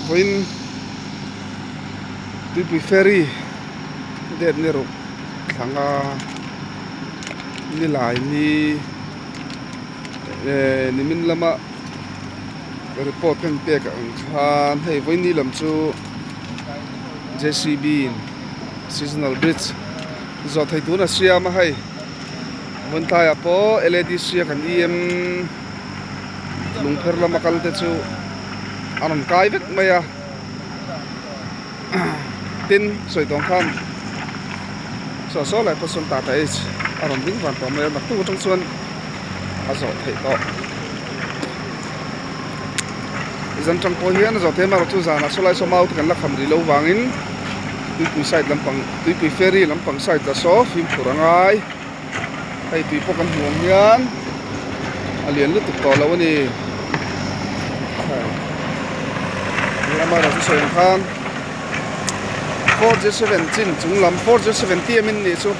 Vawiin tuipui ferry date ni ruk thlanga nilai ni eh nimin lama report kan pek ang khan hei vawiin ni lam chu J C B in seasonal bridge zawh thei tun a siam a hei vawiin tlaiah pawh L A D C a kan E M lungpher lama kal te chu a rawn kai vek mai a tin sawi tawng khan saw saw lai pawh sawn tata h a rawn ding vang tawh mai a naktuk atang chuan a zawh theih tawh zan tang pawh hian a zawh theih amaherawhchu zanah saw lai saw mau te kan la kham rih loh vangin tuipui side lampang tuipui ferry lampang side ah saw fimkhur a ngai. Hei tui pawh kan hmuh ang hian a lian lutuk tawh lo a ni. Amaherawhchu sawi ang khan 407 chin chung lam 407 tm in nih chu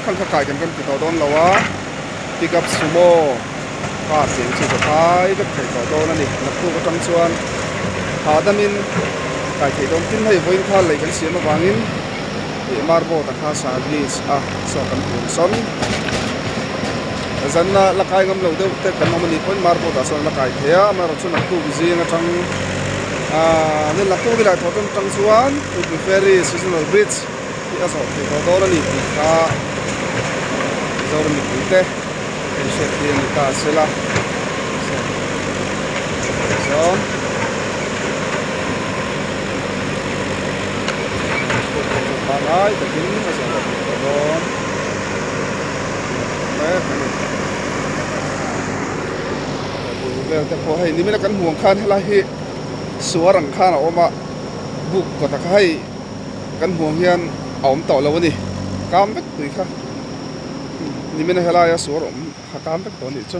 khan kha kai kan rawn ti tawh dawn lo a, pickup sumo car tih ang chi ka kai vek thei tawh dawn a ni. Naktuk atang chuan hahdamin kai theih dawn tin hei vawiin kha lei kan siam avangin. Ih marboard a kha service a saw kan hmu ang sawn zanna la kai ngam lo deuh te kan awm a nih pawhin marboard ah sawn la kai thei a amaherawhchu naktuk zing atang ahh ni naktuk ni lai thawh tan atang chuan tuipui ferry seasonal bridge hi a zawh theih tawh dawn a ni tih kha Mizoram mipui te hei hriat hi a ni ta sela chuan. Pangai takin a zawh leh theih tawh dawn mek a ni. A bul vel te pawh hei nimina kan hmuh ang khan helai hi suar ang khan a awm a buk kawt a kha hei kan hmuh ang hian a awm tawh lo a ni kam vek tui kha nimina helaia suar awm kha kam vek tawh a nih chu.